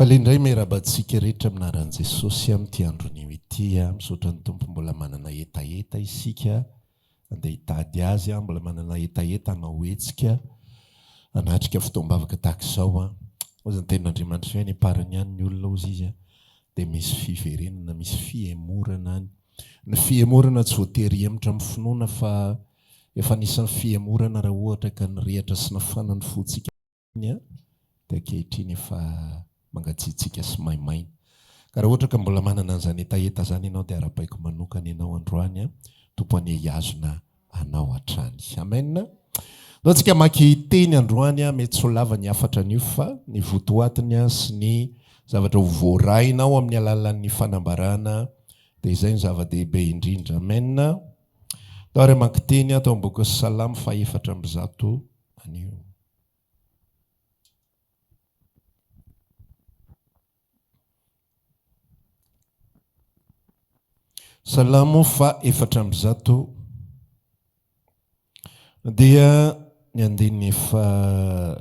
Faly indray miarahaba antsika rehetra amin'ny anaran'i Jesosy amin'ity andro anio ity. Misaotra ny Tompo mbola manana hetaheta isika andeha hitady Azy, mbola manana hetaheta hanao hetsika hanatrika fotoam-bavaka tahaka izao. Hoy ny tenin'Andriamanitra hoe any am-parany any ny olona hozy izy dia misy fiverenana, misy fihemorana any. Ny fihemorana tsy voatery hihemotra amin'ny finoana fa efa anisan'ny fihemorana raha ohatra ka nirehatra sy nafana ny fontsika dia ankehitriny efa mangatsiatsiaka sy maimaina. Ka raha ohatra ka mbola manana an'izany hetaheta izany ianao dia arahabaiko manokana ianao androany, Tompo anie hihazona anao hatrany. Amen. Ndao tsika hamaky teny androany, mety tsy ho lava ny hafatra anio fa ny votoatiny sy ny zavatra ho voarainao amin'ny alalan'ny fanambarana dia izay no zava-dehibe indrindra. Amen. Ndao ary hamaky teny ato amin'ny bokin'ny Salamo faha 104 anio. Salamo faha 104 dia ny andininy faha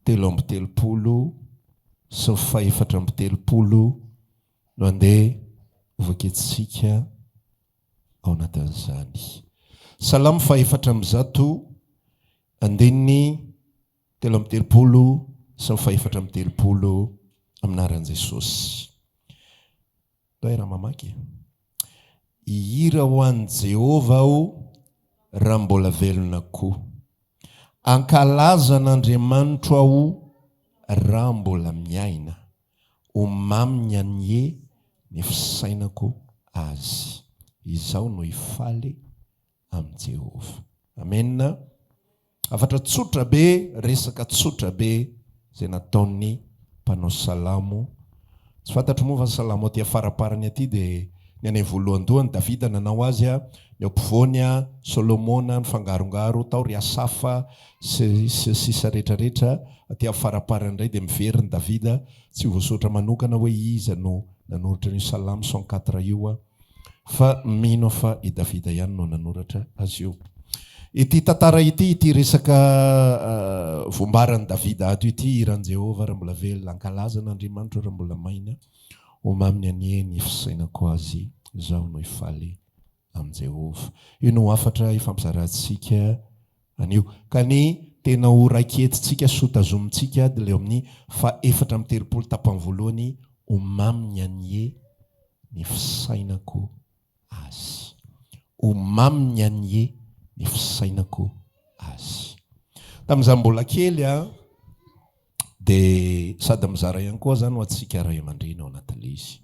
33 sy ny faha 34 no andeha hovakintsika ao anatin'izany. Salamo faha 104 andininy 33 sy ny faha 34 amin'ny anaran'i Jesosy. Ndao raha mamaky e. Hihira ho an'i Jehovah aho raha mbola velona koa. Hankalaza an'Andriamanitro aho raha mbola miaina. Ho maminy anie ny fisainako azy. Izaho no hifaly amin'i Jehovah. Amena. Hafatra tsotra be, resaka tsotra be izay nataon'ny mpanao salamo. Tsy fantatro moa fa ny salamo aty afaraparany aty dia ny any voalohandohany Davida nanao azy, ny ao ampovoany Solomona nifangarongaro, tao ry Asafa sy sy sisa rehetra rehetra, aty afaraparany indray dia miveriny Davida, tsy voasoratra manokana hoe iza no nanoratra an'io salamo 104 io. Fa mino aho fa i Davida ihany no nanoratra azy io. Ity tantara ity, ity resaka voambaran'i Davida ato ity, hiran'i Jehovah raha mbola velona, hankalaza an'Andriamanitro raha mbola maina, ho maminy anie ny fisainako azy, izaho no hifaly amin'i Jehovah. Io no hafatra ifampizarantsika anio. Ka ny tena ho raiketintsika sy ho tazomintsika dia ilay eo amin'ny faha 34 tapany voalohany, ho maminy anie ny fisainako azy. Ho maminy anie ny fisainako azy. Tamin'izaho mbola kely aho dia sady mizara ihany koa zany ho antsika ray aman-dreny ao anatin'ilay izy.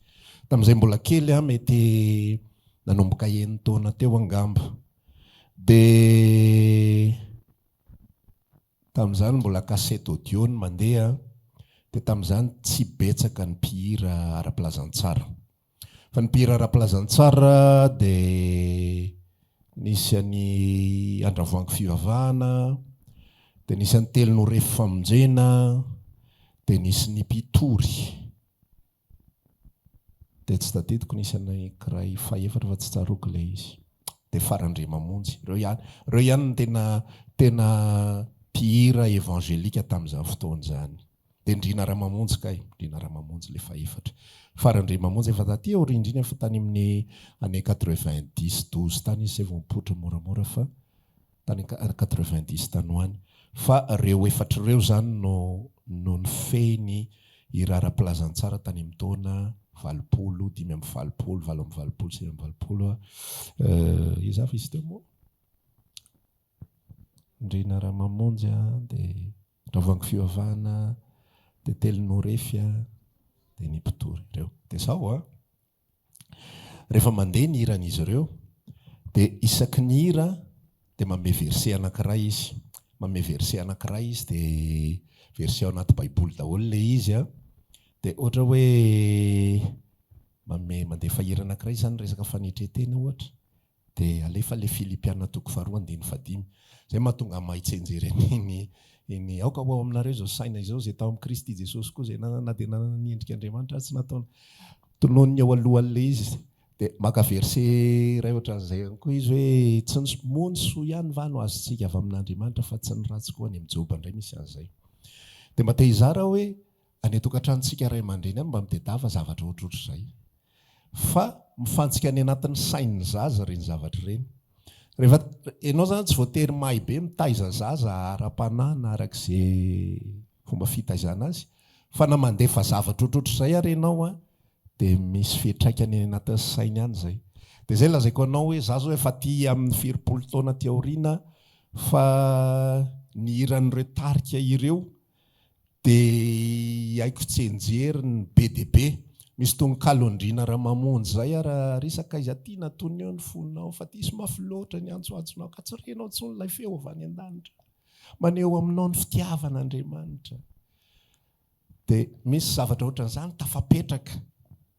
Tamin'izay mbola kely aho mety nanomboka enin-taona teo angamba dia Tamin'izany mbola cassette audio no mandeha dia tamin'izany tsy betsaka ny mpihira ara-pilazantsara. Fa ny mpihira ara-pilazantsara dia nisy an'i Andravoahangy Fivavahana, dia nisy an'i Telonorefy Famonjena, dia nisy ny mpitory. Dia tsy tadidiko nisy anankiray fahefatra fa tsy tsaroako ilay izy. Dia Farandriamamonjy. Ireo ihany, ireo ihany no tena tena mpihira evangelika tamin'izany fotoana izany. Dia Ndrina Ramamonjy kay, Ndrina Ramamonjy ilay fahefatra. Farandriamamonjy efa taty aoriana indrindra efa tany amin'ny année 90, 12 tany izy izay vao nipoitra moramora fa tany 90 tany ho any. Fa ireo efatra ireo izany no no nifehy ny hira ara-pilazantsara tany amin'ny taona 80, 85, 88, 89. Iza avy izy teo moa? Ndrina Ramamonjy dia Ravoahangy Fivavahana dia Telonorefy dia ny mpitory ireo. Dia izao an! Rehefa mandeha ny hiran'izy ireo dia isaky ny hira dia manome verset anankiray izy. Manome verset anankiray izy dia verset ao anaty baiboly daholo ilay izy an. Dia ohatra hoe manome mandefa hira anankiray izany resaka fanetren-tena ohatra. Dia alefa ilay Filipiana toko faharoa andininy fahadimy. Izay mahatonga ahy mahay tsianjery an'iny iny aoka ho ao aminareo izao saina izao izay tao amin'i Kristy Jesosy koa izay nanana na dia nanana ny endrik'Andriamanitra aza tsy nataony. Tononiny eo alohan'ilay izy. Dia maka verset iray ohatran'izay ihany koa izy hoe tsy ny moa ny soa ihany va no azontsika avy amin'Andriamanitra fa tsy ny ratsy koa any amin'ny Joba indray misy an'izay. Dia mba te hizara aho hoe any an-tokantranontsika ray aman-dreny any mba mitedava zavatra ohatrohatr'izay. Fa mifantsika any anatin'ny sain'ny zaza ireny zavatra ireny. Rehefa ianao izany tsy voatery mahay be mitaiza zaza ara-panahy na arak'izay fomba fitaizana azy fa na mandefa zavatra ohatrohatr'izay ary ianao an, dia misy fiantraikany any anatin'ny sainy any izay. Dia izay lazaiko anao hoe za zao efa aty amin'ny firipolo taona aty aoriana fa ny hiran'ireo tarika ireo dia haiko tsianjery ny be dia be. Misy tononkalo Andriana Ramamonjy izay ary ry sakaiza aty natony eo ny fonao fa diso mafy loatra ny antsoantsonao ka tsy renao intsony ilay feo avy any an-danitra maneho aminao ny fitiavan'Andriamanitra. Dia misy zavatra ohatran'izany tafapetraka,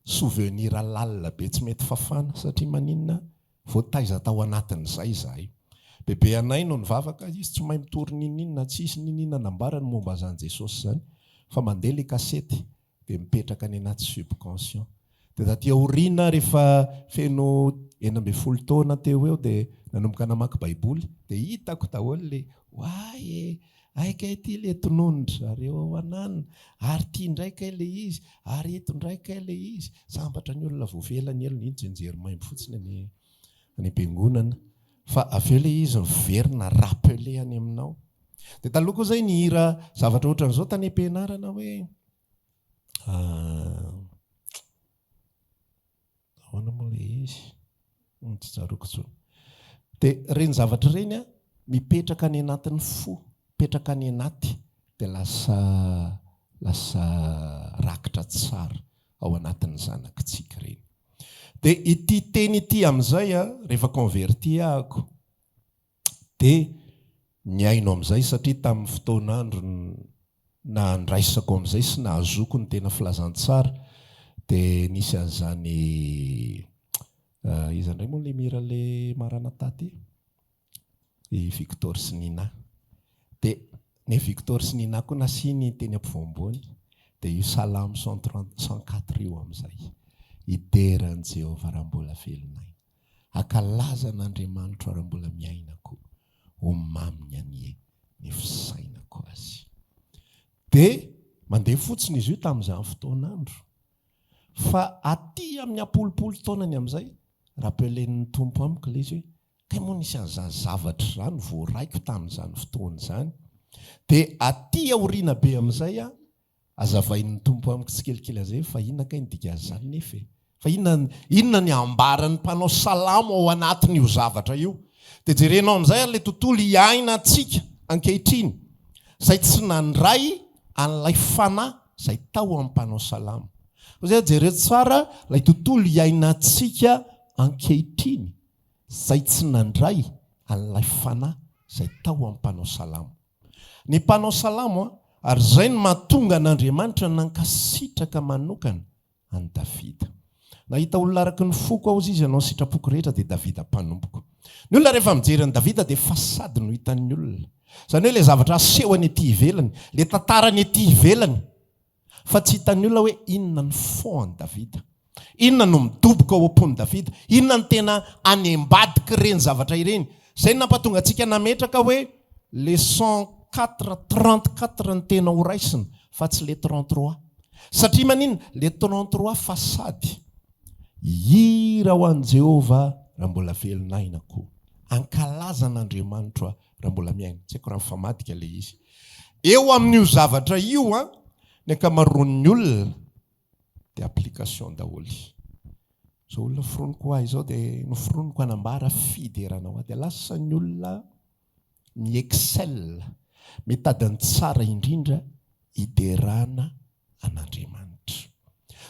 souvenir lalina be tsy mety fafana satria maninona? Voataiza tao anatin'izay izahay. Bebe anay no nivavaka, izy tsy mahay mitory n'inon'inona, tsisy n'inon'inona nambarany momba an'izany Jesosy izany fa mandeha ilay kasety dia mipetraka any anaty subconscient. Dia taty aoriana rehefa feno 16 taona teo ho eo dia nanomboka namaky baiboly dia hitako daholo ilay oay e, hay kay ity ilay tononin-dry zareo ao ananona, ary ity indray kay ilay izy, ary ito indray kay ilay izy. Sambatra ny olona voavela ny helony, iny tsianjery maimbo fotsiny any any am-piangonana fa avy eo ilay izy miverina rappeler any aminao. Dia taloha koa izay nihira zavatra ohatran'izao tany am-pianarana hoe Ahoana moa ilay izy? Tsy tsaroako intsony. Dia ireny zavatra ireny an, mipetraka any anatin'ny fo, mipetraka any anaty, dia lasa lasa rakitra tsara ao anatin'ny zanakitsika ireny. Dia ity teny ity amin'izay an, rehefa converti ahako, Dia nihaino amin'izay satria tamin'ny fotoan'andro nahandraisako amin'izay sy nahazoako ny tena filazantsara dia nisy an'izany iza indray moa ilay mihira ilay Maranatha ity? I Victor sy Nina. Dia ny Victor sy Nina koa nasiany teny ampovoamboany dia io Salamo 104 io amin'izay. Hidera an'i Jehovah raha mbola velon'aina. Hankalaza an'Andriamanitro raha mbola miaina koa, ho maminy anie ny fisainako azy. Dia mandeha fotsiny izy io tamin'izany fotoan'andro. Fa aty amin'ny am-polopolo taonany amin'izay, rappeler-n'ny Tompo amiko ilay izy hoe, kay moa nisy an'izany zavatra izany voaraiko tamin'izany fotoana izany. Dia aty aoriana be amin'izay aho, Azavain'ny Tompo amiko tsikelikely an'izay fa inona kay ny dikan'izany nefa e? Fa inona inona ny ambaran'ny mpanao salamo ao anatin'io zavatra io? Dia jerenao amin'izay ary ilay tontolo iainantsika ankehitriny izay tsy nandray an'ilay fanahy izay tao amin'ny mpanao salamo. Fa izay jereo tsara ilay tontolo iainantsika ankehitriny izay tsy nandray an'ilay fanahy izay tao amin'ny mpanao salamo. Ny mpanao salamo, ary izay no mahatonga an'Andriamanitra nankasitraka manokana an'i Davida. Nahita olona araka ny foko aho, hozy izy, hanao ny sitrapoko rehetra, dia Davida mpanompoko. Ny olona rehefa mijery an'i Davida dia fasady no hitan'ny olona. Izany hoe ilay zavatra asehony ety ivelany, ilay tantarany ety ivelany. Fa tsy hitan'ny olona hoe inona ny fond an'i Davida. Inona no midoboka ao am-pon'i Davida. Inona no tena any ambadik'ireny zavatra ireny. Izay no nampatonga antsika nametraka hoe le 104, 34 no tena ho raisina fa tsy le 33. Satria maninona? Le 33 fasady. Hihira ho an'i Jehovah raha mbola velon'aina koa. Hankalaza an'Andriamanitro aho raha mbola miaina. Tsy haiko raha mifamadika ilay izy. Eo amin'io zavatra io an, ny ankamaroan'ny olona dia application daholo. Izao olona foroniko ho ahy izao dia noforoniko hanambara fiderana ho ahy. Dia lasa ny olona mi-excel, mitady ny tsara indrindra hiderana an'Andriamanitra.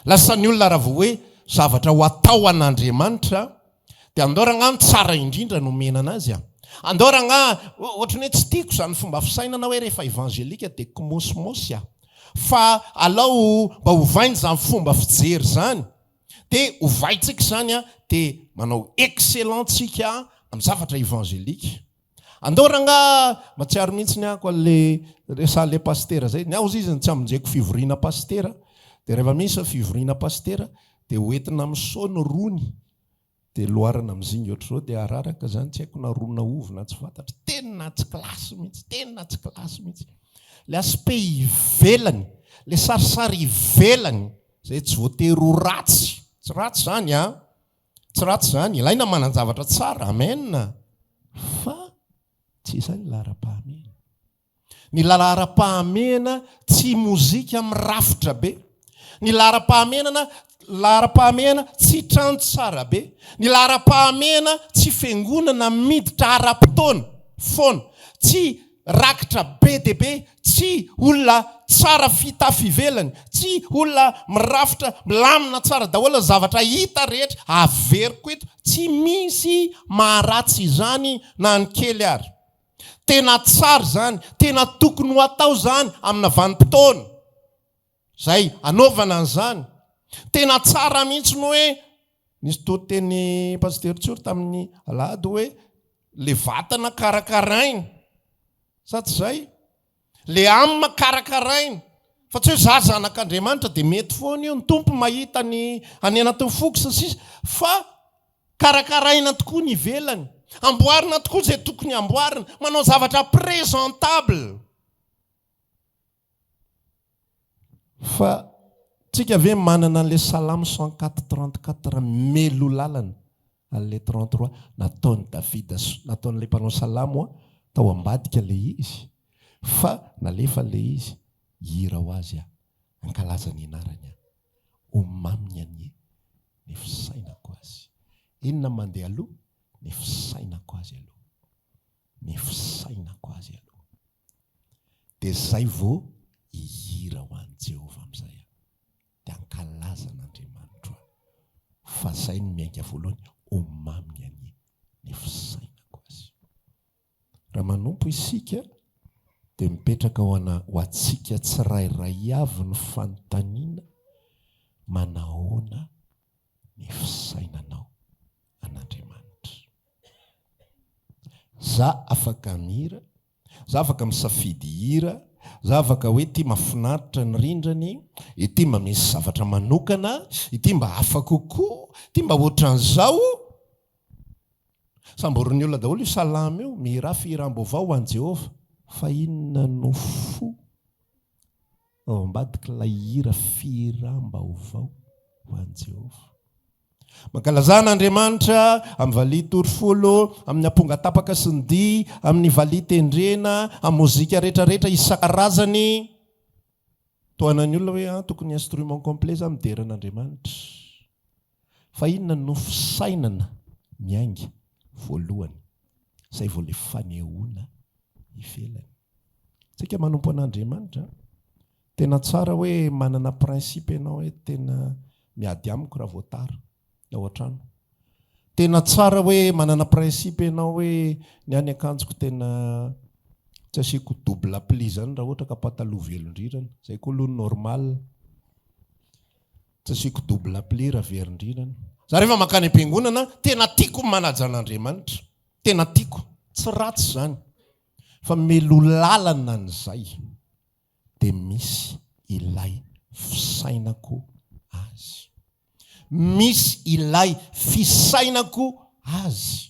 Lasa ny olona raha vao hoe zavatra ho atao an'Andriamanitra dia andao rangaha ny tsara indrindra no omena anazy a. Andao rangaha ohatran'ny hoe tsy tiako izany fomba fisainana hoe rehefa evangelika dia kmosmosy a. Fa alao mba ovaina izany fomba fijery izany. Dia ovaintsika izany a, dia manao excellent tsika amin'ny zavatra evangelika. Andao rangaha, matsiaro mihitsy ny ako an'le resahan'le pasitera zay, ny ahy ozy izy ny tsy amonjeko fivoriana pasitera, de rehefa misy fivoriana pasitera Dia hoentina amin'ny seau ny rony, dia loarana amin'ny zinga ohatr'izao dia araraka izany, tsy haiko na rona ovy na tsy fantatro. Tena tsy classe mihitsy, tena tsy classe mihitsy. Ilay aspect ivelany, ilay sarisary ivelany, izay tsy voatery ho ratsy, tsy ratsy izany an, tsy ratsy izany, ilaina manan-javatra tsara, amen, fa tsy izay ny laharam-pahamehana. Ny laharam-pahamehana tsy mozika mirafitra be. Ny laharam-pahamehana laharam-pahamehana tsy trano tsara be. Ny laharam-pahamehana tsy fiangonana miditra ara-potoana foana. Tsy rakitra be dia be, tsy olona tsara fitafy ivelany, tsy olona mirafitra milamina tsara daholo ny zavatra hita rehetra. Averiko eto, tsy misy maharatsy izany na ny kely ary. Tena tsara izany, tena tokony ho atao izany amina vanim-potoana izay anaovana an'izany. Tena tsara mihitsy ny hoe, nisy toriteny Pasitera Tsiory tamin'ny alahady hoe, le vatana karakaraina, sa tsy izay? Le âme karakaraina, fa tsy hoe za zanak'Andriamanitra dia mety foana io, ny Tompo mahita ny any anatin'ny foko sy ny sisa, fa karakaraina tokoa ny ivelany, amboarina tokoa izay tokony amboarina, manao zavatra présentable. Fa tsika ve manana an'le Salamo 104 34 melo lalana an'le 33 nataon'i Davida sy nataon'ilay mpanao salamo tao ambadika le izy fa nalefa le izy hihira ho azy aho hankalaza ny anarany aho ho maminy anie ny fisainako azy inona mandeha aloha ny fisainako azy aloha ny fisainako azy aloha Dia izay vao hihira ho an'i Jehovah amin'izay aho. Dia hankalaza an'Andriamanitro aho. Fa izay no miainga voalohany, ho maminy anie ny fisainako azy. Raha manompo isika, dia mipetraka ho ana, ho antsika tsirairay avy ny fanontaniana, Manahoana ny fisainanao an'Andriamanitra? Za afaka mihira, Za afaka misafidy hira, za afaka hoe ity mafinaritra ny rindrany, ity mba misy zavatra manokana, ity mba hafa kokoa, ity mba ohatran'izao. Samborin'ny olona daholo io salamo io, mihirà fihiram-baovao ho an'i Jehovah. Fa inona no fo ao ambadik'ilay hira fihiram-baovao ho an'i Jehovah? Mankalazà an'Andriamanitra amin'ny valiha torifolo, amin'ny amponga tapaka sy ny dihy, amin'ny valiha tendrena, amin'ny mozika rehetrarehetra isan-karazany. Tohanan'ny olona hoe ah, tokony instrument complet za midera an'Andriamanitra. Fa inona no fisainana miainga voalohany, izay vao ilay fanehoana ivelany. Tsika manompo an'Andriamanitra, Tena tsara hoe manana principe ianao hoe tena miady amiko raha vao tara ny ao an-trano. Tena tsara hoe manana principe ianao hoe ny ahy ny akanjoko tena tsy asiako double pli zany raha ohatra ka pataloha velon-drirana. Zay koa aloha normal. Tsy asiako double pli raha verin-drirana. Za rehefa mankany am-piangonana tena tiako ny manaja an'Andriamanitra. Tena tiako. Tsy ratsy izany. Fa meloa lalana an'izay. dia misy ilay fisainako azy. Misy ilay fisainako azy.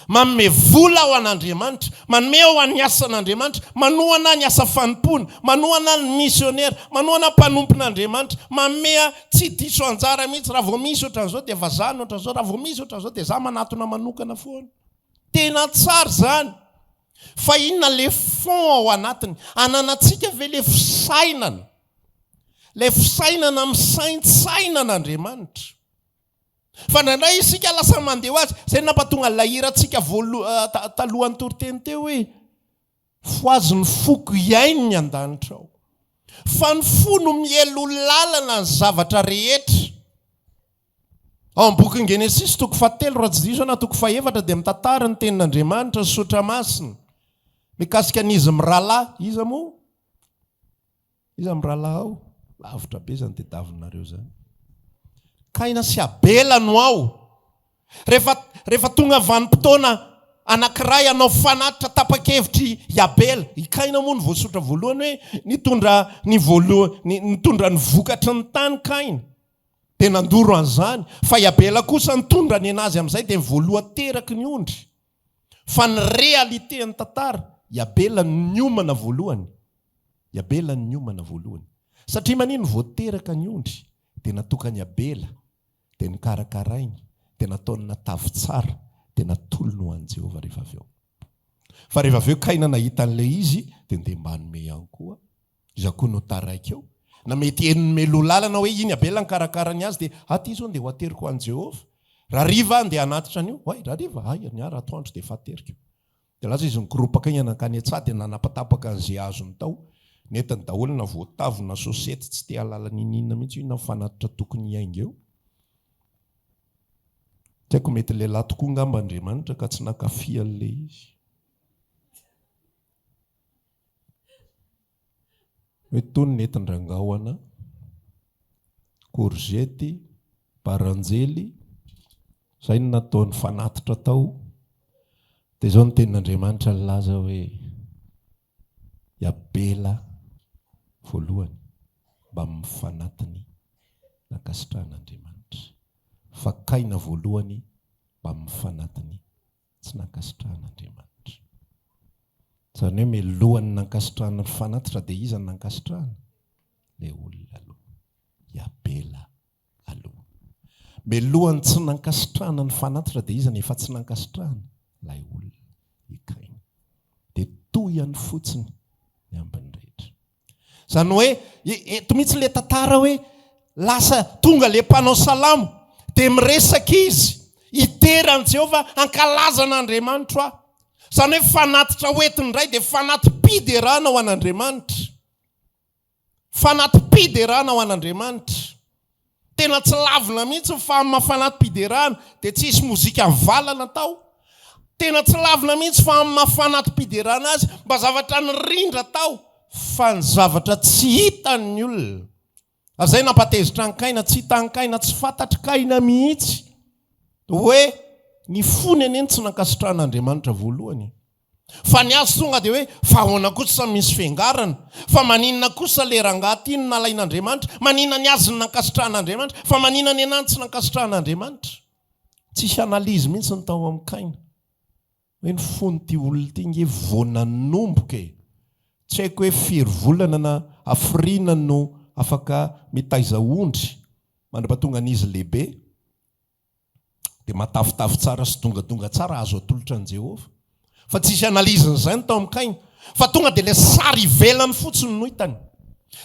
Manome vola ho an'Andriamanitra, manome ho an'ny asan'Andriamanitra, manohana ny asa fanompoana, manohana ny misionera, manohana mpanompon'Andriamanitra, manome tsy diso anjara mihitsy. Raha vao misy ohatran'izao dia vazaha ny ohatran'izao, raha vao misy ohatran'izao dia za manatona manokana foana. Tena tsara izany. Fa inona le fond ao anatiny? Ananantsika ve le fisainana? Le fisainana misaintsaina an'Andriamanitra. Fa indraindray isika lasa mandeha ho azy. Izay no nampatonga an'ilay hirantsika voalo- talohan'ny toriteny teo hoe, Fohazy ny foko hihaino ny an-danitra ao. Fa ny fo no mielo lalana ny zavatra rehetra. Ao amin'ny bokin'ny Genesisy toko fahatelo raha tsy diso aho na toko fahefatra dia mitantara ny tenin'Andriamanitra ny Sotra Masina mikasika an'izy mirahalahy. Iza moa? Iza mirahalahy ao? Lavitra be izany tediavinareo izany. Kaina sy Abela no ao. Rehefa rehefa tonga vanim-potoana anankiray hanao fanatitra tapa-kevitra i Abela, i Kaina moa no voasotra voalohany hoe nitondra ny voalohany nitondra ny vokatry ny tany Kaina. Dia nandoro an'izany. Fa i Abela kosa nitondra ny an'azy amin'izay dia ny voalohan-teraky ny ondry. Fa ny réalité an'ny tantara, i Abela no niomana voalohany. I Abela no niomana voalohany. Satria manino vao teraka ny ondry dia natokan'i Abela, dia nokarakarainy, dia nataony natavy tsara, dia natolony ho an'i Jehovah rehefa avy eo. Fa rehefa avy eo Kaina nahita an'ilay izy dia ndeha mba hanome ihany koa. Iza koa no taraiky eo? Na mety henony meloa lalana hoe iny Abela nikarakara ny azy dia aty izao ndeha ho ateriko ho an'i Jehovah. Rahariva aho ndeha hanatitra an'io. Oay, rahariva? Hay, ny ahy raha atoandro dia efa ateriko. Dia lasa izy nikoropaka iny nankany an-tsaha dia nanapatapaka an'izay azony tao. Nentiny daholo na voatavo na sosety tsy te hahalala n'inon'inona mihitsy inona ny fanatitra tokony hiainga eo. Tsy haiko mety lehilahy tokoa angamba Andriamanitra ka tsy nankafy an'ilay izy. Hoe tony nentin-dRangaoana, korzety, baranjely, izay no nataony fanatitra tao. Dia izao ny tenin'Andriamanitra nilaza hoe, i Abela voalohany mbamin'ny fanatiny nankasitrahan'Andriamanitra, fa Kaina voalohany mbamin'ny fanatiny tsy nankasitrahan'Andriamanitra. Izany hoe mialohan'ny nankasitrahana ny fanatitra dia iza no nankasitrahana? Ilay olona aloha. I Abela aloha. Mialohan'ny tsy nankasitrahana ny fanatitra dia iza no efa tsy nankasitrahana? Ilay olona, i Kaina. Dia tohiny fotsiny ny ambiny rehetra. Izany hoe eto mihitsy ilay tantara hoe lasa tonga ilay mpanao salamo dia miresaka izy hidera an'i Jehovah, hankalaza an'Andriamanitro aho. Izany hoe fanatitra hoentiny indray dia fanati-piderana ho an'Andriamanitra. Fanati-piderana ho an'Andriamanitra. Tena tsy lavina mihitsy fa amin'ny maha fanati-piderana dia tsy hisy mozika mivalana tao. Tena tsy lavina mihitsy fa amin'ny maha fanati-piderana azy mba zavatra nirindra tao fa ny zavatra tsy hitan'ny olona. Ary izay nampatezitra an'i Kaina, tsy hitan'i Kaina, tsy fantatr'i Kaina mihitsy hoe ny fony anie no tsy nankasitrahan'Andriamanitra voalohany. Fa ny azy tonga dia hoe fa ahoana kosa misy fiangarana? Fa maninona kosa le rangahy ty no nalain'Andriamanitra? Maninona ny azy no nankasitrahan'Andriamanitra? Fa maninona ny anah no tsy nankasitrahan'Andriamanitra? Tsisy analyse mihitsy ny tao amin'i Kaina. Hoe ny fon'ity olona ity nge vao nanomboka e! Tsy haiko hoe firy volana na hafiriana no afaka mitaiza ondry mandra-pahatongan'izy lehibe. Dia matavitavy tsara sy dongadonga tsara azo atolotra an'i Jehovah. Fa tsisy analyse an'izay ny tao amin'i Kaina. Fa tonga dia ilay sary ivelany fotsiny no hitany.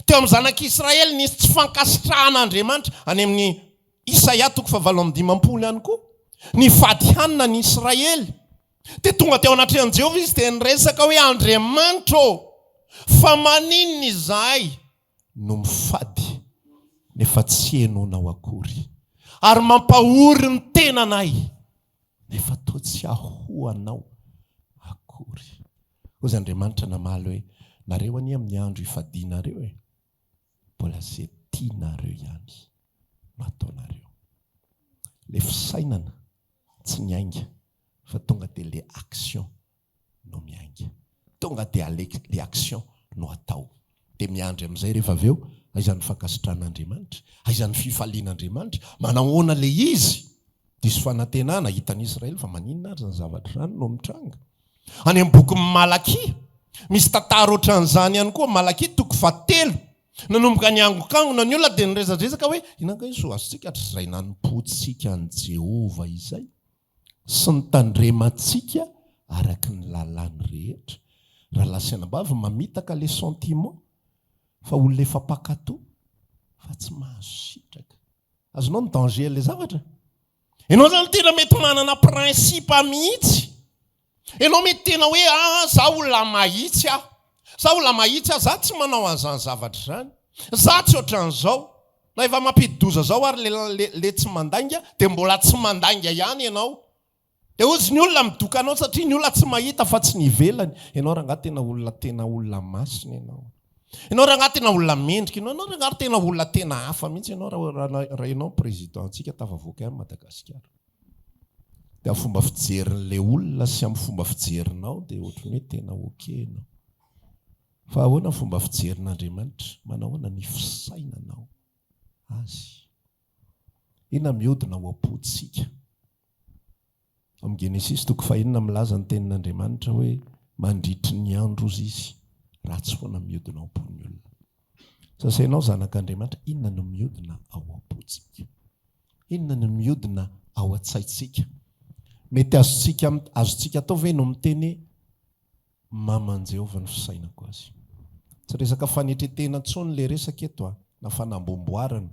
Teo amin'ny zanak'Israely nisy tsy fankasitrahan'Andriamanitra. Any amin'ny Isaia toko fahavalo amby 50 ihany koa. Nifady hanina ny Israely. Dia tonga teo anatrehan'i Jehovah izy dia niresaka hoe Andriamanitra ô, fa maninona izahay no mifady nefa tsy henonao akory, ary mampahory ny tenanay nefa toa tsy ahoanao akory. Hoy Andriamanitra namaly hoe, Nareo anie amin'ny andro ifadianareo e, mbola izay tianareo ihany no ataonareo. Ilay fisainana tsy niainga fa tonga dia ilay action no miainga. Tonga dia le action no atao. Dia miandry amin'izay rehefa avy eo, aiza ny fankasitrahan'Andriamanitra? Aiza ny fifalian'Andriamanitra? Manahoana le izy? Diso fanantenana, hitan'i Israely fa maninona ary izany zavatra izany no mitranga? Any amin'ny bokin'i Malakia, misy tantara ohatran'izany ihany koa, Malakia toko fahatelo. Nanomboka niangokangona ny olona dia niresadresaka hoe, inona kay ny soa azontsika hatrizay nanompoantsika an'i Jehovah izay? sy ny tandremantsika araka ny lalàny rehetra. Rahalahy sy anabavy mamitaka le sentiment fa olona efa mpakato fa tsy mahazo sitraka. Azonao ny danger an'le zavatra? Ianao zany tena mety manana principe mihitsy. Ianao mety tena hoe ah za olona mahitsy aho. Za olona mahitsy aho, za tsy manao an'izany zavatra izany. Za tsy ohatran'izao. Na efa mampidi-doza zao ary le le tsy mandainga dia mbola tsy mandainga ihany ianao. Dia hozy ny olona midoka anao satria ny olona tsy mahita fa tsy ny ivelany. Ianao rangahy tena olona tena olona masina ianao. Ianao rangahy tena olona mendrika ianao. Ianao rangahy tena olona tena hafa mihitsy ianao raha raha ianao président antsika tafavoaka ihany Madagasikara. Dia amin'ny fomba fijerin'ilay olona sy amin'ny fomba fijerinao dia ohatran'ny hoe tena ok ianao. Fa ahoana ny fomba fijerin'Andriamanitra? Manahoana ny fisainanao Azy? Inona mihodina ao am-pontsika? Ao amin'ny Genesisy toko fahenina milaza ny tenin'Andriamanitra hoe mandritry ny andro ozy izy, ratsy foana mihodina ao am-pon'ny olona. Sasainao zanak'Andriamanitra, inona no mihodina ao am-pontsika? Inona no mihodina ao an-tsaintsika? Mety azontsika azontsika atao ve no miteny hoe Maman'i Jehovah ny fisainako azy. Tsy resaka fanetren-tena intsony ilay resaka eto a, na fanamboamboarana.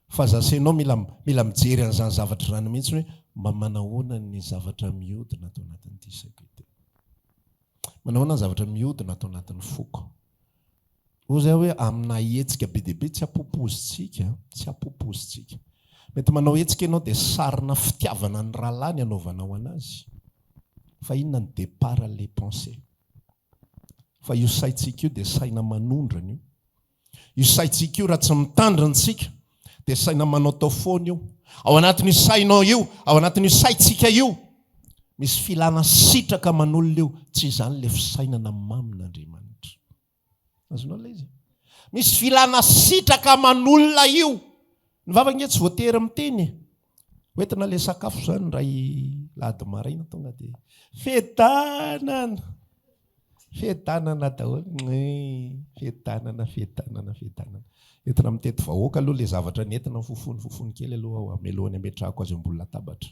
Fa za sy ianao mila mila mijery an'izany zavatra izany mihitsy hoe mba manahoana ny zavatra mihodina ato anatin'ity saiko ity. Manahoana ny zavatra mihodina ato anatin'ny foko. Hoy zay hoe amina hetsika be dia be tsy apopozintsika, tsy apopozintsika. Mety manao hetsika ianao dia sarina fitiavana ny rahalahy ny anaovanao anazy. Fa inona ny départ le pensée? Fa io saintsika io dia saina manondrana io. Io saintsika io raha tsy mitandrina isika dia saina manaotao foana io. Ao anatin'io sainao io, ao anatin'io saintsika io, misy filana sitraka aman'olona io, tsy izany le fisainana mamin'Andriamanitra. Azonao ilay izy? Misy filana sitraka aman'olona io. Ny vava ange tsy voatery miteny e. Hoentina ilay sakafo izany indray lahady maraina tonga dia fiadanana. Fiadanana daholo. Fiadanana, fiadanana, fiadanana. Entina mitety vahoaka aloha ilay zavatra nentina fofony fofony kely aloha ao mialohan'ny hametrahako azy ambony latabatra.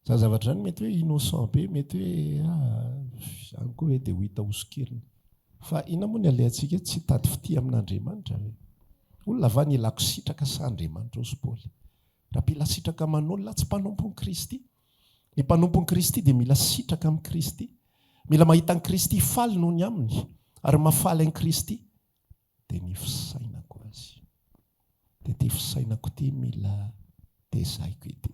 Zany zavatra zany mety hoe innocent be, mety hoe ah, zany koa hoe dia ho hita ho sokirina. Fa inona moa ny alehantsika eto? Tsy hitady fitia amin'Andriamanitra ve? Olona va ny ilako sitraka sa Andriamanitra hozy Paoly? Raha mpila sitraka aman'olona tsy mpanompon'i Kristy. Ny mpanompon'i Kristy dia mila sitraka amin'i Kristy. Mila mahita an'i Kristy faly noho ny aminy ary mahafaly an'i Kristy. Dia ny fisainako azy. Dia ity fisainako ity mila tezaiko ity.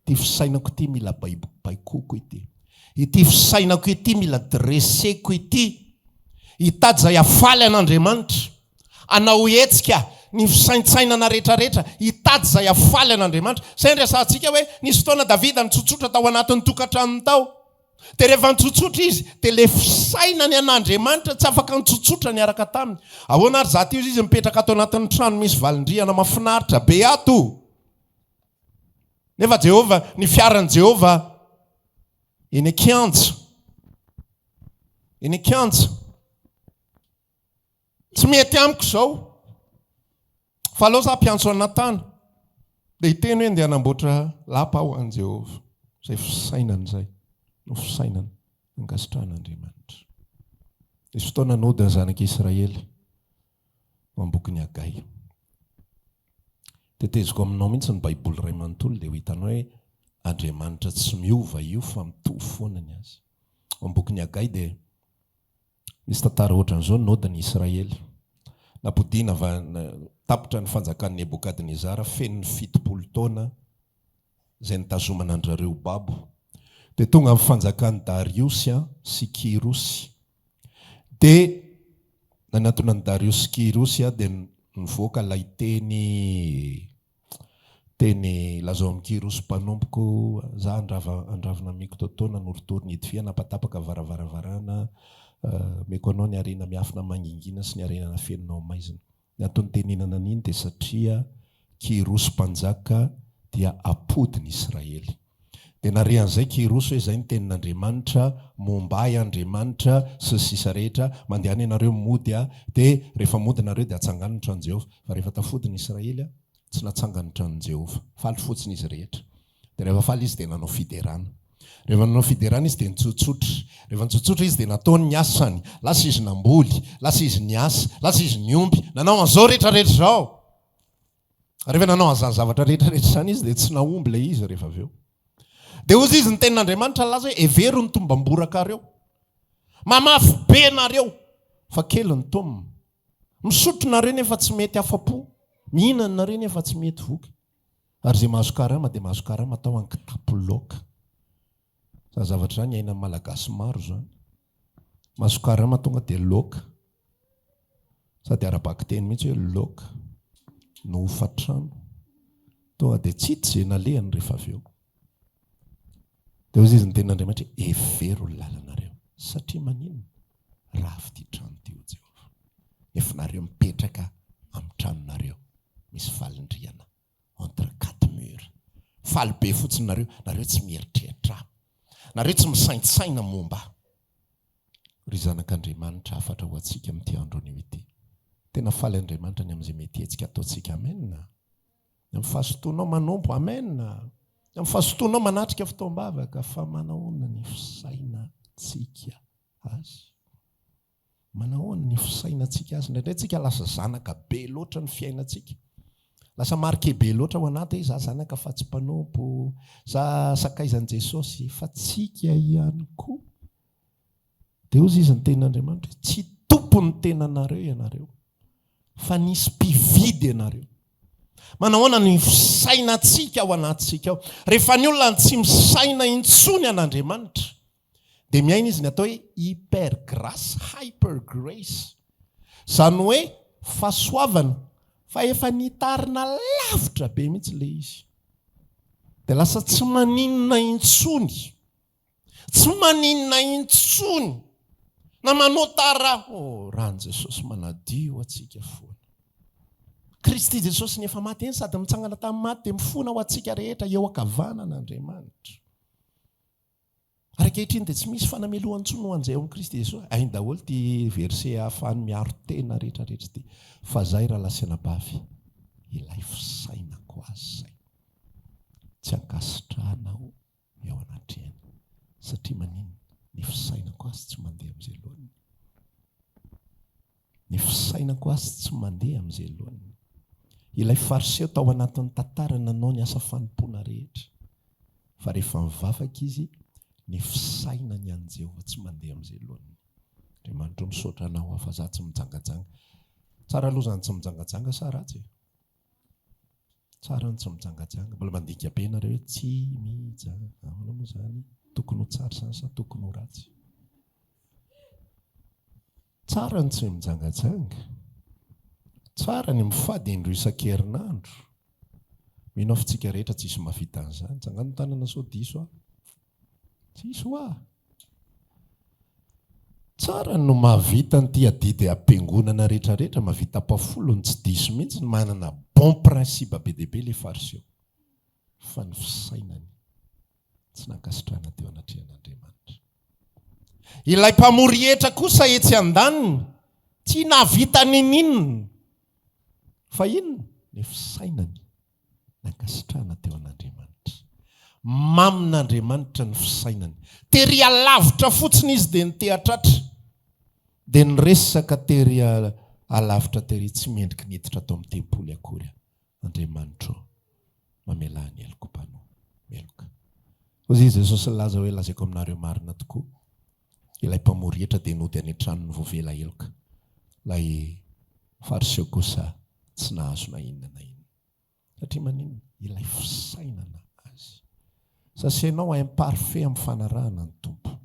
Ity fisainako ity mila baikoko ity. Ity fisainako ity mila dresseko ity. Hitady izay hafaly an'Andriamanitra. Hanao hetsika ny fisaintsainana rehetrarehetra. Hitady izay hafaly an'Andriamanitra. Izay no resahantsika hoe nisy fotoana Davida nitsotsotra tao anatin'ny tokantranony tao. Dia rehefa nitsotsotra izy, dia ilay fisainany an'Andriamanitra tsy afaka nitsotsotra niaraka taminy. Ahoana ary za ty ozy izy mipetraka ato anatin'ny trano misy valindrihana mahafinaritra be ato. Nefa Jehovah, ny fiaran'i Jehovah eny an-kianja. Eny an-kianja. Tsy mety amiko izao. Fa aleo za mpiantso an'i Natana. Dia hiteny hoe ndeha hanamboatra lapa aho an'i Jehovah. Izay fisainana izay no fisainana ankasitrahan'Andriamanitra. Nisy fotoana nody ny zanak'Israely ho am-bokin'i Hagay. Teteziko aminao mihitsy ny Baiboly iray manontolo dia ho hitanao hoe Andriamanitra tsy miova io fa mitovy foana ny azy. Ao am-bokin'i Hagay dia Misy tantara ohatran'izao ny nody ny Israely. Nampodiana va tapitra ny fanjakan'i Nebokadnezara feno ny 70 taona izay nitazomana an-dry zareo babo. Dia tonga ny fanjakan'i Dariosy sy Kyrosy. Dia nanatona an'i Dariosy sy Kyrosy dia nivoaka ilay teny Teny lazao amin'i Kyrosy mpanompoko, za handrava handravona amiko taotaona noritory ny hidifia hanapatapaka varavaravarana, omeko anao ny harena miafina mangingina sy ny harena nafenina ao maizina. Ny antony nitenenana an'iny dia satria Kyrosy mpanjaka dia apody ny Israely. Dia nare an'izay Kyrosy hoe izay ny tenin'Andriamanitra, momba ahy Andriamanitra, sy ny sisa rehetra, mandehana ianareo mody a, dia rehefa mody nareo dia atsangano ny tranon'i Jehovah. Fa rehefa tafody ny Israely a, Tsy natsangany ny tranon'i Jehovah. Faly fotsiny izy rehetra. Dia rehefa faly izy dia nanao fiderana. Rehefa nanao fiderana izy dia nitsotsotra. Rehefa nitsotsotra izy dia nataony ny asany. Lasa izy namboly, lasa izy niasa, lasa izy niompy, nanao an'izao rehetra rehetra izao. Rehefa nanao an'izany zavatra rehetra rehetra izany izy dia tsy nahomby ilay izy rehefa avy eo. Dia hozy izy ny tenin'Andriamanitra nilaza hoe hevero ny tombam-borakareo. Mamafy be nareo fa kely ny tom. Misotro nareo nefa tsy mety afa-po, mihinana nareo nefa tsy mety voky. Ary izay mahazo karama dia mahazo karama atao an-kitapo laoka. Izany zavatra izany iainan'ny Malagasy maro izany. Mahazo karama tonga dia laoka. Sady ara-bakiteny mihitsy hoe laoka no hofa-trano. Tonga dia tsy hita izay nalehany rehefa avy eo. Dia hoy izy ny tenin'Andriamanitra hoe hevero ny lalanareo. Satria maninona? Ravo ity trano ity, hoy Jehovah. Nefa nareo mipetraka Amin'ny tranonareo misy valindrihana entre quat murs. Faly be fotsiny nareo, nareo tsy mieritreritra ahy. Nareo tsy misaintsaina momba ahy. Ry zanak'Andriamanitra hafatra ho antsika amin'ity andro anio ity. Tena faly Andriamanitra ny amin'izay mety hetsika ataontsika. Amen. Ny amin'ny fahazotoanao manompo. Amen. Ny amin'ny fahazotoanao manatrika fotoam-bavaka. Fa manahoana ny fisainantsika azy? Manahoana ny fisainantsika azy? Indraindray tsika lasa zanaka be loatra ny fiainantsika. Lasa marqué be loatra ao anaty hoe za zanaka fa tsy mpanompo, za sakaizan'i Jesosy, fa tsika ihany koa. Dia hozy izy ny tenin'Andriamanitra hoe tsy tompon'ny tenanareo ianareo, fa nisy mpividy ianareo. Manahoana ny fisainantsika ao anatintsika ao? Rehefa ny olona tsy misaina intsony an'Andriamanitra, Dia miaina izy ny atao hoe hyper grace, hyper grace. Izany hoe fahasoavana fa efa nitarina lavitra be mihitsy ilay izy. Dia lasa tsy maninona intsony. Tsy maninona intsony. Na manota ara, oh, ran'i Jesosy manadio antsika foana. Kristy Jesosy ny efa maty eny sady mitsangana tamin'ny maty dia mifona ho antsika rehetra eo ankavanan'Andriamanitra. Ary ankehitriny dia tsy misy fanamelohana intsony ho an'izay ao amin'i Kristy Jesoa. Hainy daholo ity verset ahafahany miaro tena rehetra rehetra ity. Fa zay rahalahy sy anabavy, ilay fisainako azy zay. Tsy ankasitrahanao eo anatrehany. Satria maninona? Ny fisainako azy tsy mandeha amin'izay loaniny. Ny fisainako azy tsy mandeha amin'izay loaniny. Ilay Fariseo tao anatin'ny tantara nanao ny asa fanompoana rehetra. Fa rehefa mivavaka izy, ny fisainany an'i Jehovah tsy mandeha amin'izay loaniny. Andriamanitra o misaotra anao aho fa za tsy mijangajanga. Tsara aloha izany tsy mijangajanga sa ratsy e? Tsara ny tsy mijangajanga. Mbola mandika be nareo hoe tsy mijanga. Ahoana moa izany? Tokony ho tsara izany sa tokony ho ratsy? Tsara ny tsy mijangajanga. Tsara ny mifady indroa isan-kerinandro. Mino aho fa tsika rehetra tsisy mahavita an'izany. Tsangano ny tanana sao diso aho. Tsisy hoa. Tsara no mahavita an'ity adidy am-piangonana rehetra rehetra, mahavita ampafolony, tsy diso mihitsy, manana bon principe be dia be ilay fariseo. Fa ny fisainany tsy nankasitrahana teo anatrehan'Andriamanitra. Ilay mpamory hetra kosa etsy andaniny, tsy nahavita n'ininona. Fa inona? Ny fisainany nankasitrahana teo an'Andriamanitra. Mamin'Andriamanitra ny fisainany. Tery alavitra fotsiny izy dia niteha-tratra. Dia niresaka tery alavitra tery, tsy mendriky ny hiditra ato amin'ny tempoly akory aho. Andriamanitro, mamelà ny heloko mpano meloka. Hoy i Jesosy nilaza hoe, Lazaiko aminareo marina tokoa, ilay mpamory hetra dia nody any an-tranony voavela heloka, ilay Fariseo kosa tsy nahazo na inona na inona. Satria maninona? Ilay fisainana azy. Sasenao imparfait amin'ny fanarahana ny Tompo.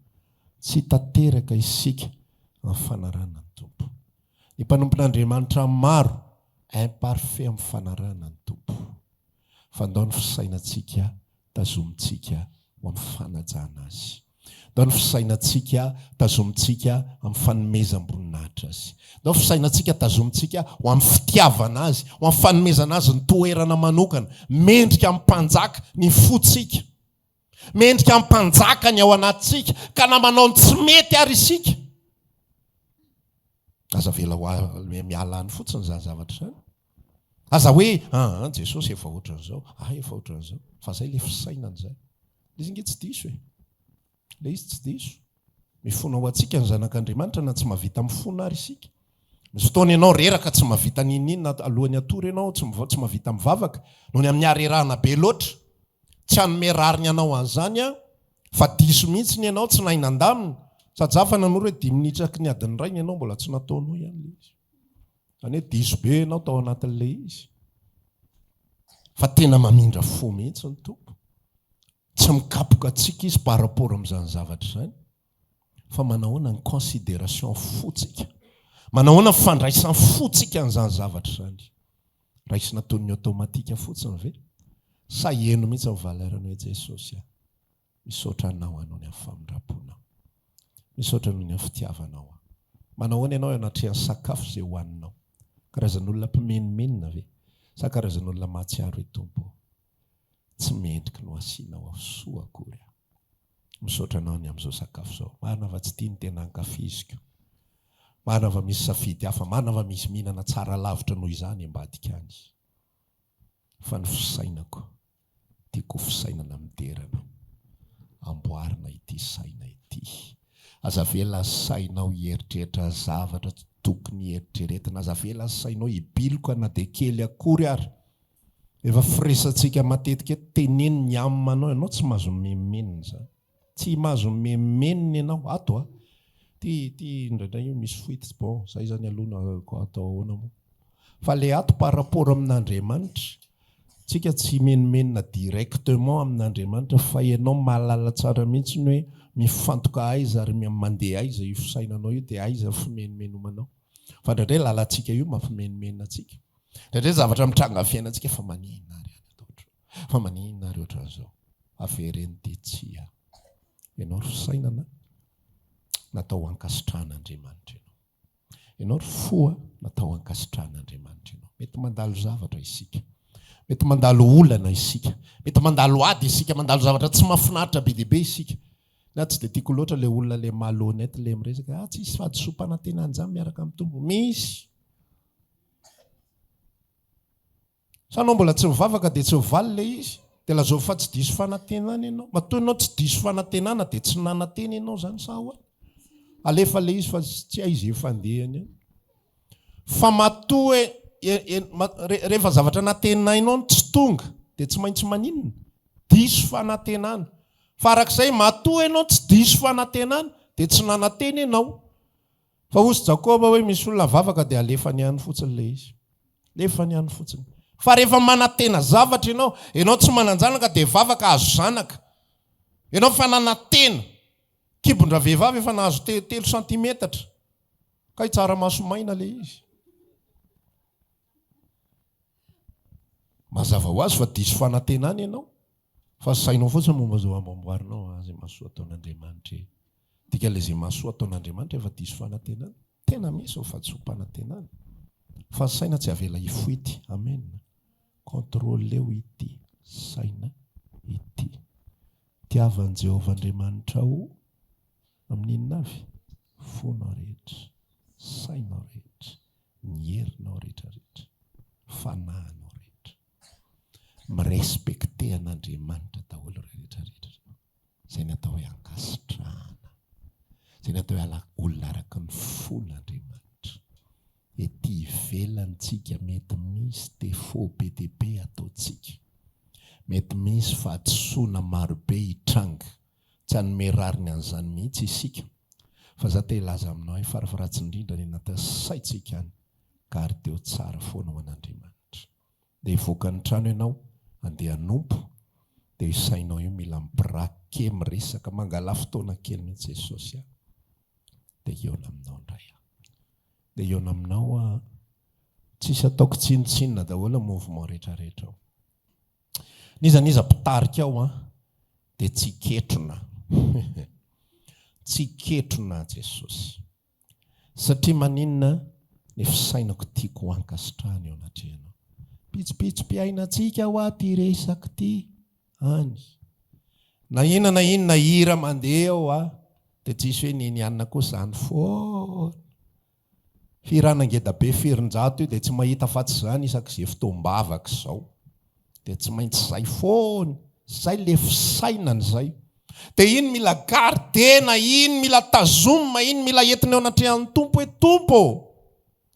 Tsy tanteraka isika amin'ny fanarahana ny Tompo. Ny mpanompon'Andriamanitra maro imparfait amin'ny fanarahana ny Tompo. Fa ndao ny fisainantsika tazomintsika ho amin'ny fanajana Azy. Ndao ny fisainantsika tazomintsika amin'ny fanomezam-boninahitra Azy. Ndao ny fisainantsika tazomintsika ho amin'ny fitiavana Azy, ho amin'ny fanomezana Azy ny toerana manokana. Mendrika amin'ny Mpanjaka ny fontsika. Mendrika amin'ny Mpanjaka ny ao anatintsika, ka na manao ny tsy mety ary isika, aza avela ho miala any fotsiny izany zavatra izany. Aza hoe aa Jesosy efa ohatran'izao, ah efa ohatran'izao. Fa zay le fisainana zay. Le izy nge tsy diso e. Le izy tsy diso. Mifona ho antsika ny zanak'Andriamanitra na tsy mahavita mifona ary isika. Misy fotoana ianao reraka tsy mahavita n'inon'inona alohan'ny hatory ianao, tsy tsy mahavita mivavaka noho ny amin'ny harerahana be loatra. Tsy hanome rariny anao an'izany aho fa diso mihitsy ny ianao, tsy nahay nandamina. Sady za fa nanoro hoe dimy minitra isaky ny adiny iray ny anao mbola tsy nataonao ihany le izy. Zany hoe diso be ianao tao anatin'ilay izy. Fa tena mamindra fo mihitsy ny Tompo. Tsy mikapoka antsika izy par rapport amin'izany zavatra izany. Fa manahoana ny considération fotsika? Manahoana ny fandraisan'ny fotsika an'izany zavatra izany? Raisina toy ny automatique fotsiny ve? Sa heno mihitsy ny valeur-ny hoe Jesosy a! Misaotra Anao aho noho ny amin'ny famindram-ponao. Misaotra noho ny amin'ny fitiavanao aho. Manahoana ianao eo anatrehan'ny sakafo izay hohaninao? Karazan'olona mpimenomenona ve? Sa karazan'olona mahatsiaro hoe Tompo ô, tsy mendriky ny ho asianao aho soa akory aho. Misaotra anao ny amin'izao sakafo izao. Marina fa tsy ity no tena ankafiziko. Marina fa misy safidy hafa, marina fa misy mihinana tsara lavitra noho izany ambadika any. Fa ny fisainako, tiako ho fisainana midera anao. Amboarina ity saina ity. Aza avela ny sainao hieritreritra zavatra tsy tokony hieritreretina. Aza avela ny sainao hibiloka na dia kely akory ary. Efa firesantsika matetika eto, teneno ny âme anao, ianao tsy mahazo mimenomenona izany. Tsy mahazo mimenomenona ianao, ato a. Ty, ty indraindray io misy fuite, bon, zay zany aloha na ko atao ahoana moa. Fa le ato par rapport amin'Andriamanitra, tsika tsy himenomenona directement amin'Andriamanitra fa ianao mahalala tsara mihitsy ny hoe mifantoka aiza ary mandeha aiza io fisainanao io dia aiza ny fimenomenomanao. Fa indraindray lalantsika io mampimenomenona antsika. Indraindray zavatra mitranga amin'ny fiainantsika fa maninona ary any atao ohatr'izao? Fa maninona ary ohatran'izao? Avereno dia tsia. Ianao ry fisainana, natao hankasitrahan'Andriamanitra ianao. Ianao ry fo a, natao hankasitrahan'Andriamanitra ianao. Mety mandalo zavatra isika. Mety mandalo olana isika. Mety mandalo ady isika, mandalo zavatra tsy mahafinaritra be dia be isika. Ny ahy tsy dia tiako loatra ilay olona ilay malhonnête ilay miresaka, ah tsisy fahadisoam-panantenana izany miaraka amin'ny Tompo. Misy. Sa anao mbola tsy mivavaka dia tsy mivaly ilay izy? Dia lazao fa tsy diso fanantenana ianao. Matoa ianao tsy diso fanantenana dia tsy nanantena ianao izany sa ahoana? Alefa ilay izy fa tsy hay izay fandehany any. Fa matoa rehefa zavatra nantenainao no tsy tonga dia tsy maintsy maninona? Diso fanantenana. Fa arak'izay matoa ianao tsy diso fanantenana dia tsy nanantena ianao. Fa hozy Jakoba hoe misy olona vavaka dia alefany any fotsiny ilay izy. Alefany any fotsiny. Fa rehefa manantena zavatra ianao, ianao tsy manan-janaka dia vavaka azo zanaka. Ianao efa nanantena. Kibon-dravehivavy efa nahazo telo santimetatra. Kay tsaramaso maina ilay izy. Mazava ho azy fa diso fanantenana ianao. Fa sainao fotsiny momba izao amboamboarinao, ah, izay mahasoa ataon'Andriamanitra e. Dikan'ilay izay mahasoa ataon'Andriamanitra efa diso fanantenana. Tena misy ny fahadisoam-panantenana. Fa ny saina tsy avela hifoity. Amen. Contrôleo ity saina ity. Tiava an'i Jehovah Andriamanitrao amin'ny inona avy? Fonao rehetra, sainao rehetra, ny herinao rehetra rehetra, fanahinao rehetra. Mi-respecter an'Andriamanitra daholo ireo rehetra rehetra ireo. Izay ny atao hoe ankasitrahana. Izay ny atao hoe olona araka ny fon'Andriamanitra. Ety ivelany tsika mety misy défaut be dia be ataontsika. Mety misy fahadisoana marobe hitranga. Tsy hanome rariny an'izany mihitsy isika. Fa za te hilaza aminao hoe farafaharatsiny indrindra ny anatin'ny saintsika any, gardeo tsara foana ho an'Andriamanitra. Dia hivoaka ny trano ianao, handeha hanompo, dia io sainao io mila mi-braquer, miresaka, mangalà fotoana kely mihitsy Jesosy a! Dia hihaona aminao indray aho. Dia hihaona aminao aho, tsisy ataoko tsinontsinona daholo ny mouvement rehetra rehetra ao. N'iza n'iza mpitarika ao an, dia tsy ketrona. Tsy ketrona Jesosy. Satria maninona ny fisainako tiako ho ankasitrahana eo anatrehanao. Pitsopitsom-piainantsika hoa ty resaka ty any. Na inona na inona hira mandeha ao a, dia tsisy hoe ninianina koa zany foana. Fihirana ngeda be firinjato io dia tsy mahita afa-tsy izany isak'izay fotoam-bavaka izao. Dia tsy maintsy izay foana. Izay le fisainana izay. Dia iny mila gardena, iny mila tazomina, iny mila entina eo anatrehan'ny Tompo hoe Tompo ô,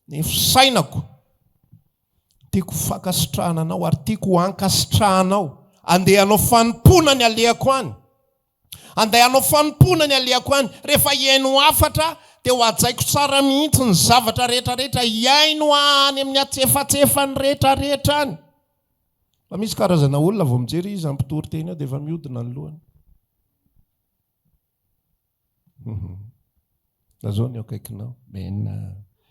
ny fisainako, tiako ho fankasitrahana anao ary tiako ho ankasitrahanao. Andeha hanao fanompoana ny alehako any. Andeha hanao fanompoana ny alehako any. Rehefa hihaino hafatra dia ho hajaiko tsara mihitsy ny zavatra rehetra rehetra hihaino any amin'ny hatsefatsefany rehetra rehetra any. Fa misy karazana olona vao mijery izy hampitory teny eo dia efa mihodina ny lohany. Lazao ny eo akaikinao. Amen.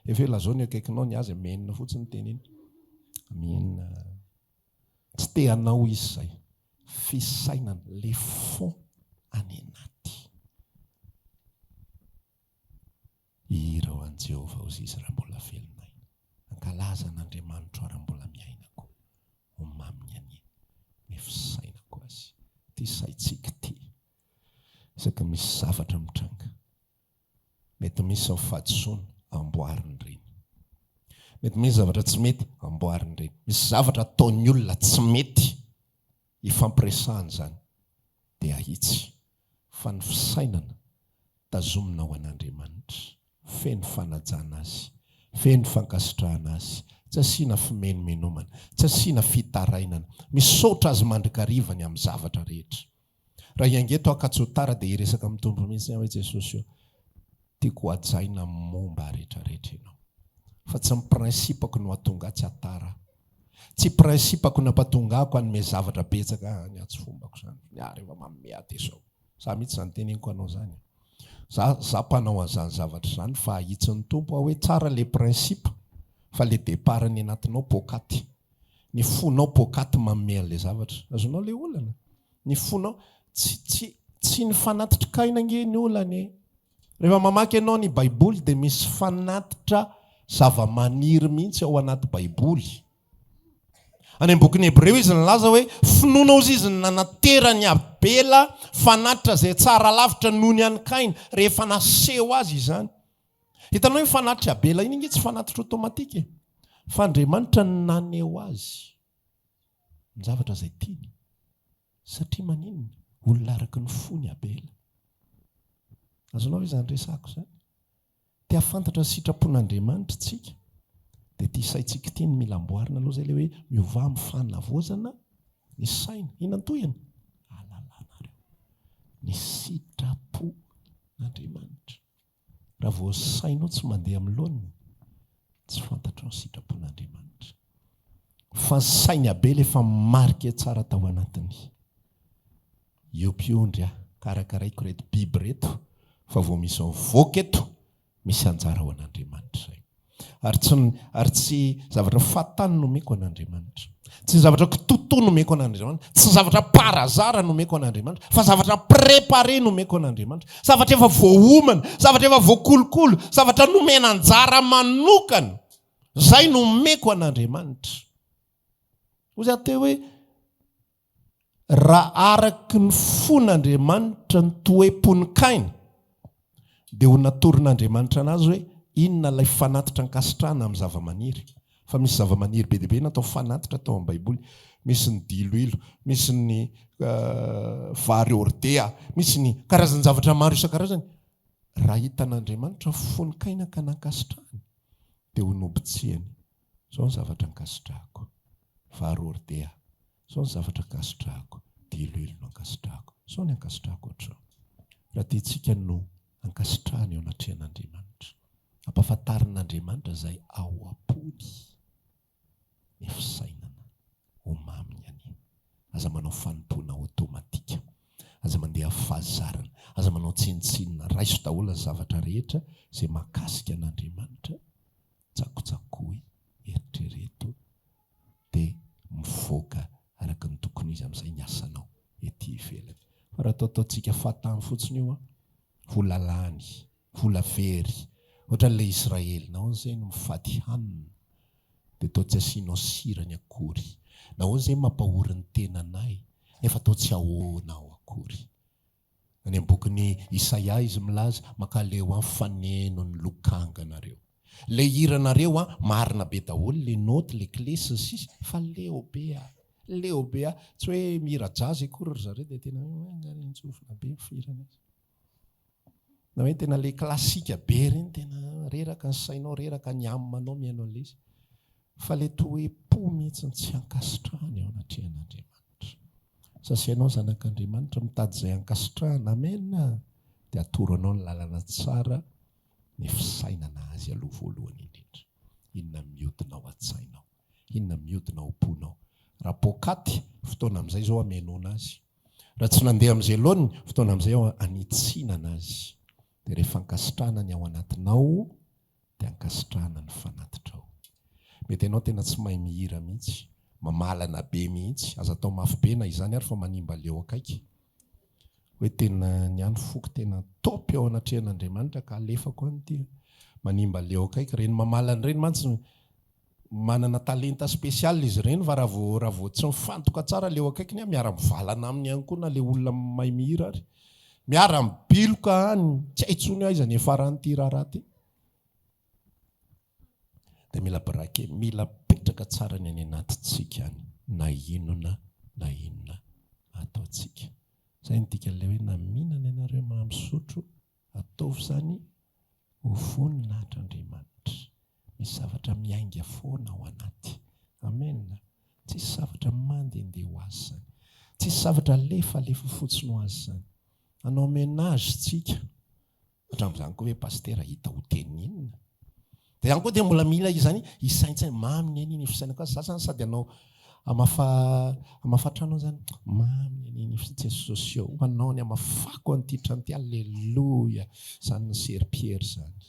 Efa hoe lazao ny eo akaikinao ny azy amen fotsiny teneno. Amen. Tsy te hanao izy izay. Fisainana, le fond any anaty. Hihira ho an'i Jehovah hozy izy raha mbola velona aina. Hankalaza an'Andriamanitro aho raha mbola miainako. Ho maminy anie ny fisainako azy. Ity saintsika ity. Isaky ny misy zavatra mitranga, mety misy ny fahadisoana, amboariny ireny. Mety misy zavatra tsy mety, amboariny ireny. Misy zavatra ataon'ny olona tsy mety, ifampiresahana izany, dia ahitsy. Fa ny fisainana, tazomina ho an'Andriamanitra, feno fanajana Azy, feno fankasitrahana Azy, tsy asiana fimenomenomana, tsy asiana fitarainana, misaotra Azy mandrakariva ny amin'ny zavatra rehetra. Raha hiainga eto aho ka tsy ho tara dia hiresaka amin'ny Tompo mihitsy aho hoe Jesosy ô, tiako hajaina amin'ny momba rehetrarehetra Ianao. Fa tsy ny principe-ko no hahatonga ahy tsy hahatara aho. Tsy principe-ko no hampatonga ahako hanome zavatra betsaka ahy, ny ahy tsy fombako izany, ny ahy rehefa manome ahy dia izao. Za mihitsy izany teneniko anao izany. Za, za mpanao an'izany zavatra izany fa ahitsin'ny Tompo aho hoe tsara ilay principe fa ilay départ ny anatinao poakaty. Ny fonao poakaty manome an'ilay zavatra. Azonao ilay olana? Ny fonao, tsy, tsy, tsy ny fanatitr'i Kaina ange ny olana e. Rehefa mamaky ianao ny Baiboly dia misy fanatitra zava-maniry mihitsy ao anaty Baiboly. Any amin'ny bokin'ny Hebreo izy nilaza hoe finoana ozy izy ny nanateran'i Abela fanatitra izay tsara lavitra noho ny an'i Kaina rehefa naseho azy izany. Hitanao iny fanatitr'i Abela iny ange tsy fanatitra automatique e. Fa Andriamanitra no naneho azy ny zavatra izay tiany. Satria maninona? Olona araka ny fony Abela. Azonao ve izany resako izany? Te hahafantatra ny sitrapon'Andriamanitra isika, dia ity saintsika ity no mila amboarina aloha, izay ilay hoe miovà amin'ny fanavaozana ny saina. Inona ny tohiny? Ahalalanareo ny sitrapon'Andriamanitra. Raha vao ny sainao tsy mandeha amin'ny laoniny, tsy fantatrao ny sitrapon'Andriamanitra. Fa ny sain'i Abela efa marika tsara tao anatiny. Io mpiondry a, karakaraiko ireto biby ireto fa vao misy mivoaka eto, misy anjara ho an'Andriamanitra izay. Ary tsy, ary tsy zavatra fahatany no omeko an'Andriamanitra. Tsy zavatra kitotoa no omeko an'Andriamanitra. Tsy zavatra par hasard no omeko an'Andriamanitra, fa zavatra préparé no omeko an'Andriamanitra. Zavatra efa voaomana, zavatra efa voakolokolo, zavatra nomena anjara manokana. Izay no omeko an'Andriamanitra. Hoy aho teo hoe, Raha araky ny fon'Andriamanitra ny toe-pon'i Kaina, dia ho natoron'Andriamanitra anazy hoe inona ilay fanatitra ankasitrahana amin'ny zavamaniry. Fa misy zavamaniry be dia be natao fanatitra tao amin'ny Baiboly. Misy ny diloilo, misy ny vary hordea, misy ny karazan-javatra maro isan-karazany. Raha hitan'Andriamanitra ny fon'i Kaina ka nankasitrahany, dia ho nobitsiany. Izao ny zavatra ankasitrahako, vary hordea. Zao ny zavatra ankasitrahako, diloilo no ankasitrahako, zao ny ankasitrahako hatreo. Raha tiantsika no ankasitrahana eo anatrehan'Andriamanitra, ampahafantarin'Andriamanitra izay ao am-pony ny fisainana ho maminy anie. Aza manao fanompoana automatique, aza mandeha fahazarana, aza manao tsinontsinona, raiso daholo ny zavatra rehetra izay mahakasika an'Andriamanitra, tsakotsakoy, eritrereto, dia mivoaka araka ny tokony izy amin'izay ny asanao ety ivelany. Fa raha ataotaontsika fahatany fotsiny io an, vola lany, vola very, ohatran'ilay Israely, nahoana izay no mifady hanina dia toa tsy asianao sirany akory, nahoana izay mampahory ny tenanay nefa toa tsy ahoanao akory. Any amin'ny bokin'i Isaia izy milaza, Mankaleo an faneno ny lokanganareo. Le hiranareo an, marina be daholo le note, le clé sy ny sisa, fa leo be ah. Leo be ah. Tsy hoe mihira jazz akory ry zareo dia tena hoe be ny fihirana azy. Na hoe tena le classique be ireny tena reraka ny sainao, reraka ny âme-nao mihaino an'ilay izy. Fa le toe-po mihitsy no tsy ankasitrahana eo anatrehan'Andriamanitra. Sasa ianao zanak'Andriamanitra mitady izay ankasitrahana, amen, dia atoro anao ny lalana tsara ny fisainana azy aloha voalohany indrindra. Inona miodina ao an-tsainao? Inona miodina ao am-ponao? Raha poakaty, fotoana amin'izay izao hamenoana azy. Raha tsy nandeha amin'izay laoniny, fotoana amin'izay hanitsinana azy. Dia rehefa ankasitrahana ny ao anatinao, dia ankasitrahana ny fanatitrao. Mety ianao tena tsy mahay mihira mihitsy, mamalana be mihitsy, aza atao mafy be na izany ary fa manimba leo akaiky. Hoe tena ny ahy ny foko tena top eo anatrehan'Andriamanitra ka alefako any ity. Manimba leo akaiky, ireny mamalana ireny mantsy. Manana talenta spécial izy ireny fa raha vao raha vao tsy mifantoka tsara le eo akaikiny an, miara-mivalana aminy ihany koa na le olona mahay mihira ary. Miara-mibiloka any, tsy hay intsony hoe aiza ny hiafaran'ity raharaha ity. Dia mila braquer, mila apetraka tsara ny any anatintsika any na inona na inona ataontsika. Izay no dikan'ilay hoe na mihinana ianareo na misotro, ataovy izany ho voninahitr'Andriamanitra. Misy zavatra miainga foana ao anaty. Amen. Tsisy zavatra mandehandeha ho azy izany. Tsisy zavatra alefalefa fotsiny ho azy izany. Hanao ménage tsika. Hatramin'izany koa hoe pasitera hita ho teny inona? Dia ihany koa dia mbola mila izany hisaintsaina, mamy ny eny ny fisainako azy, za zany sady hanao hamafa hamafa trano aho zany, mamy ny eny ny Jesosy ô, ho anao ny hamafako an'ity trano ity, aleloia, zany ny serpiera zany.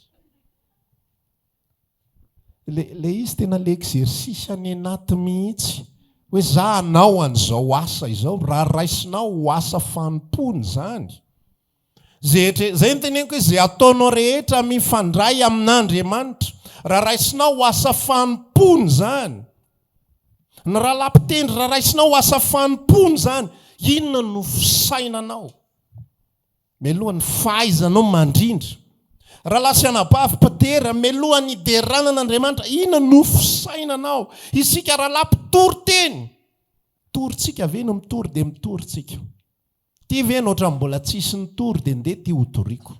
Le le izy tena le exercice any anaty mihitsy hoe za hanao an'izao asa izao, raha raisinao ho asa fanompoana izany, Ze etre, zay no teneniko hoe ze ataonao rehetra mifandray amin'Andriamanitra, raha raisinao ho asa fanompoana izany, ny rahalahy mpitendry raha raisinao ho asa fanompoana izany, inona no fisainanao? Mialohan'ny fahaizanao mandrindra. Rahalahy sy anabavy mpidera, mialohan'ny hiderana an'Andriamanitra, inona no fisainanao? Isika rahalahy mpitory teny, torintsika ve no mitory dia mitory tsika? Ty ve no ohatran'ny mbola tsisy nitory dia ndeha ty hotoriko.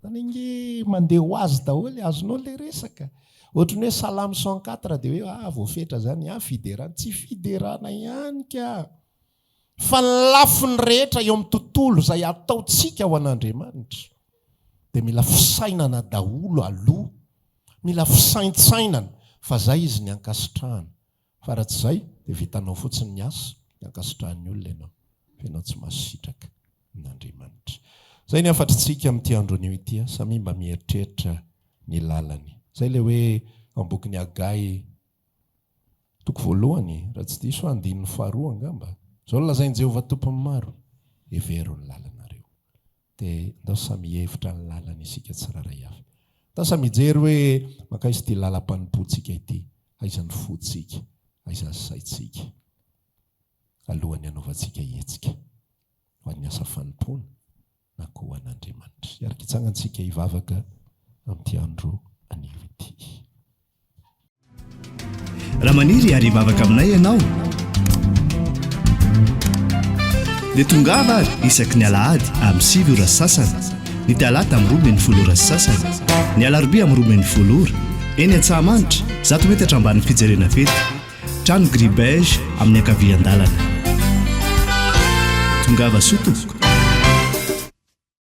Zany ange mandeha ho azy daholo e, azonao le resaka. Ohatran'ny hoe salamo 104 dia hoe ah voafetra zany, ah fiderana, tsy fiderana ihany ka. Fa ny lafiny rehetra eo amin'ny tontolo izay ataontsika ho an'Andriamanitra dia mila fisainana daholo aloha, mila fisaintsainana fa zay izy ny ankasitrahana. Fa raha tsy izay dia vitanao fotsiny ny asa dia ankasitrahan'ny olona ianao fa ianao tsy mahasitraka amin'Andriamanitra. Izay ny hafatritsika amin'ity andro anio ity a, samia mba mieritreritra ny lalany. Izay ilay hoe ao am-bokin'i Hagay toko voalohany, raha tsy diso aho andininy faharoa angamba. Izao no lazain'i Jehovah Tompon'ny maro, hevero ny lalanareo. Dia ndao samy hihevitra ny lalany isika tsirairay avy. Ndao samy hijery hoe mankaiza ity lalam-panompoantsika ity, aiza ny fontsika, aiza ny saintsika, alohan'ny hanaovantsika hetsika ho an'ny asa fanompoana na koa ho an'Andriamanitra. Hiaraka hitsangantsika hivavaka amin'ity andro anio ity. Raha maniry ary hivavaka aminay ianao dia tongava ary isaky ny alahady amin'ny 9 ora sasany, ny talata amin'ny 12 ora sasany, ny alarobia amin'ny 12 ora, eny Antsahamanitra, zato metatra ambanin'ny fijerena fety, trano gris beige amin'ny ankavian-dalana. Tongava soa tompoko.